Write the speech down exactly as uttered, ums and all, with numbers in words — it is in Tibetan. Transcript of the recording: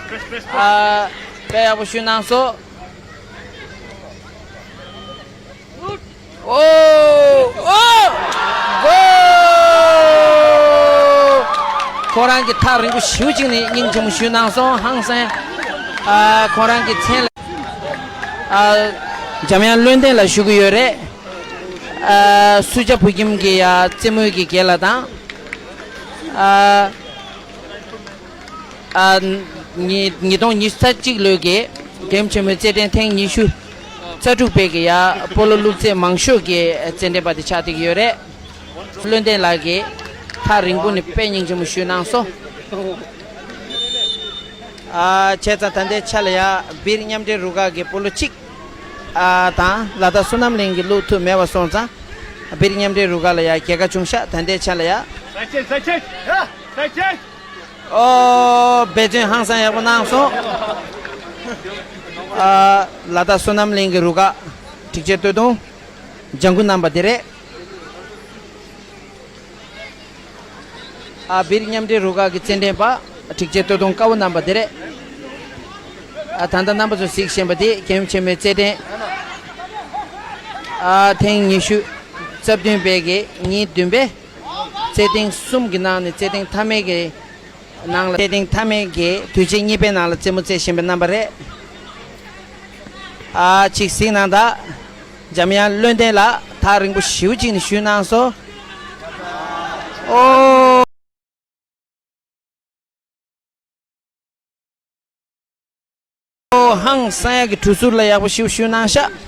ཨ། དཔེ་ཡག་པོ་ཞུས་གནང་སོང་། ཨོ། ཨོ། གོ། ཁོ་རང་གི་ཐག་རིང་པོ་ཞེ་པོ་ཅིག་ནས་སྙིང་རྗེ་མོ་ཞུས་གནང་སོང་། ཧང་སང་། ཨ། ཁོ་རང་གི་མཚན་ལ། ཨ། འཇམ་དབྱངས་བློན་ལྡན་ལགས་ཞུ་གི་ཡོད་རེད། ཨ། སུ་ཇཱ་བུ་ཁྱིམ་གྱི་ཡ་རྩེད་མོ་གི་རྒན་ལགས་དང་། ཨ། ཨ། ཉིས་ཉིས་སྟོང་ཉི་ཤུ་རྩ་གཅིག་ལོའི་གི་རྒྱལ་ཡུམ་ཆེན་མོའི་རྩེད་འགྲན་ཐེངས་ཉི་ཤུ་རྩ་དྲུག་པའི་གི་ཡ་སྤོ་ལོ་བླུགས་རྩེད་མང་ཤོས་ཀྱི་རྩེད་འགྲན་པ་དེ་ཆགས་བསྡད་ཀྱི་ཡོད་རེད། བློན་ལྡན་ལགས་ཀྱིས་ཐག་རིང་པོ་ནས་དཔེ་སྙིང་རྗེ་མོ་ཞུས་གནང་སོང་། ཨ། བྱས་ཙང་ད་ལྟའི་ཆ་ལ་ཡ་སྦིར་མཉམ་འབྲེལ་རུ་ཁག་གི་སྤོ་ལོ་གཅིག་ཨ། དང་ལ་དྭགས་བསོད་ནམས་གླིང་གིས་བླུགས་ཐུབ་མེད་པ་སོང་ཙང་། སྦིར་མཉམ་འབྲེལ་རུ་ཁག་ལ་ཡ་རྒྱལ་ཁ་བྱུང་ཤག་ད་ལྟའི་ཆ་ལ་ཡ། ས་ཆེན་ས་ཆེན་ས་ཆེན། ཨོ། འབད་བརྩོན་ཧང་སང་ཡག་པོ་གནང་སོང་། ཨ། ལ་དྭགས་བསོད་ནམས་གླིང་གི་རུ་ཁག་འགྲིག་ཆེ་སྟོད་ཐུང་ལྗང་གུ་རྣམ་པ་དེ་རེད། ཨ། སྦིར་མཉམ་འབྲེལ་རུ་ཁག་གི་རྩེད་འགྲན་པ་འགྲིག་ཆེ་སྟོད་ཐུང་དཀར་པོ་རྣམ་པ་དེ་རེད། ཨ། ད་ལྟ་རྣམ་པ་ཚོ་གཟིགས་བཞིན་པ་དེ་རྒྱལ་ཡུམ་ཆེན་མོའི་རྩེད་འགྲན། ཨ། ཐེངས་ཉི་ཤུ་རྩ་བདུན་པའི་གི་ཉིན་བདུན་པའི་རྩེད་ཐེངས་གསུམ་གྱི་ནང་ནས་རྩེད་ཐེངས་མཐའ་མའི་གི་ནང་ལ། རྩེད་ཐེངས་མཐའ་མའི་གི་དུས་ཆེན་གཉིས་པའི་ནང་ལ་རྩེད་མོ་རྩེ་བཞིན་པའི་རྣམ་པ་རེད། ཨ། གཅིག་གཟིགས་གནང་དང་། འཇམ་དབྱངས་བློན་ལྡན་ལགས་ཐག་རིང་པོ་ཞེ་པོ་ཅིག་ནས་ཞུས་གནང་སོང་། ཨོ། ཨོ། ཧང་སང་ཡག་གི་གྲུ་ཟུར་ལ་ཡག་པོ་ཞེ་པོ་ཞུས་གནང་ཤག